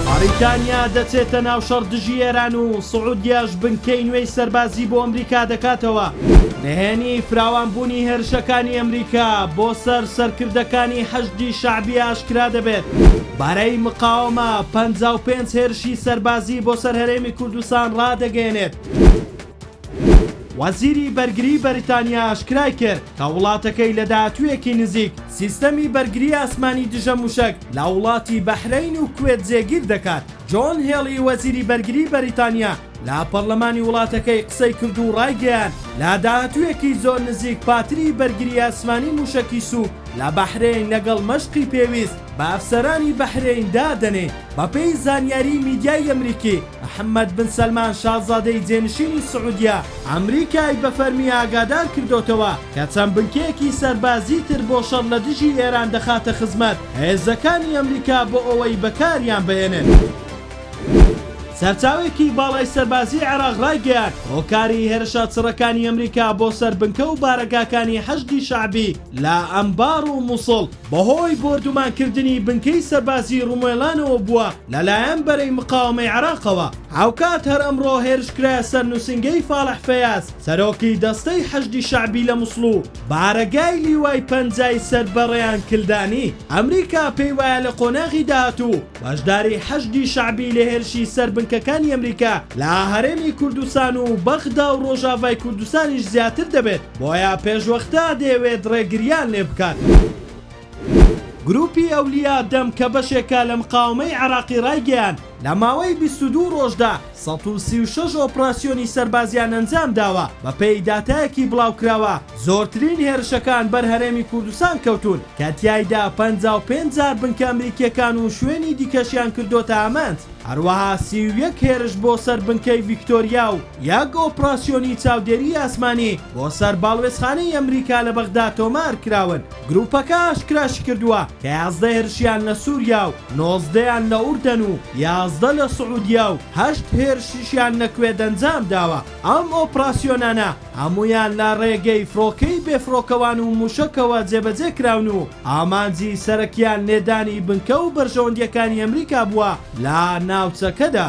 بەڕیتانیا دەچێتە ناو شەڕ دژی ئێران و سعودیاش بنکەی نوێی سەربازی بۆ ئەمریکا دەکاتەوە. نهێنی فراوانبوونی هێرشەکانی ئەمریکا بۆ سەر سەرکردەکانی حەشدی شەعبی ئاشکرا دەبێت. بەرەی مقاوەمە 55 هێرشی سەربازی بۆ سەر هەرێمی کوردستان ڕادەگەیەنێت. وەزیری بەرگریی بەریتانیا ئاشکرای کرد کە وڵاتەکەی لە داهاتوویەکی نزیک سیستەمی بەرگری ئاسمانی دژە موشەک لە وڵاتی بەحرەین و کوێت جێگیر دەکات. جۆن هێڵی وەزیری بەرگری بەریتانیا لە پەڕلەمانی وڵاتەکەی قسەی کرد و ڕایگەیاند لە داهاتوویەکی زۆر نزیک پاتری بەرگری ئاسمانی موشەکی سووک لە بەحرەین لەگەڵ مەشقی پێویست بە ئەفسەرانی بەحرەین دادەنێین. بەپێی زانیاریی میدیای ئەمریکی، محەمەد بن سەلمان شازادەی جێنشینی سعودیە، ئەمریکای بە فەرمی ئاگادار کردۆتەوە کە چەند بنکەیەکی سەربازی تر بۆ شەڕ لە دژی ئێران دەخاتە خزمەت هێزەکانی ئەمریکا بۆ ئەوەی بەکاریان بهێنێت. سەرچاوەیەکی باڵای سەربازیی عێراق ڕایگەیاند، هۆکاری هێرشە چڕەکانی ئەمریکا بۆ سەر بنکە و بارەگاکانی حەشدی شەعبی لە ئەنبار و موسڵ بەهۆی بۆردومانکردنی بنکەی سەربازیی ڕومێلانەوە بووە لەلایەن بەرەی مقاوەمەی عێراقەوە. هاوکات هەر ئەمڕۆ هێرشکرایە سەر نوسینگەی فاڵح فەیاز، سەرۆکی دەستەی حەشدی شەعبی لە موسڵ و بارەگای لیوای پەنجای سەر بە ڕەیان کلدانی. ئەمریکا پێیوایە لە قۆناغی داهاتوو بەشداری حەشدی شەعبی لە هێرشی سەر بنکەکانی ئەمریکا لە هەرێمی کوردستان و بەغدا و ڕۆژاڤای کوردستانیش زیاتر دەبێت، بۆیە پێشوەختە دەیەوێت ڕێگریان لێبکات. گروپی ئەولیا دەم کە بەشێکە لە مقاوەمەی عێراقی ڕایگەیاند، لە ماوەی 22 ڕۆژدا 136 ئۆپراسیۆنی سەربازیان ئەنجامداوە، بەپێی داتایەکی بڵاوکراوە زۆرترین هێرشەکان بەر هەرێمی کوردستان کەوتوون کە تیایدا 55 جار بنکە ئەمریکییەکان و شوێنی دیکەشیان کردۆتە ئامانج. هەروەها 31 هێرش بۆ سەر بنکەی ڤیکتۆریا و یەک ئۆپراسیۆنی چاودێریی ئاسمانی بۆ سەر باڵوێزخانەی ئەمریکا لە بەغدا تۆمار کراون. گروپەکە ئاشکراشیکردووە کە 11 هێرشیان لە سوریا و نۆزدەیان لە ئوردەن و 11 لە سعودیە و هەشت هێرشیشیان لە کوێت ئەنجامداوە. ئەم ئۆپراسیۆنانە هەموویان لە ڕێگەی فڕۆکەی بێفڕۆکەوان و موشەکەوە جێبەجێ کراون و ئامانجی سەرەکیان لێدانی بنکە و بەرژەوەندییەکانی ئەمریکا بووە لە ناوچەکەدا.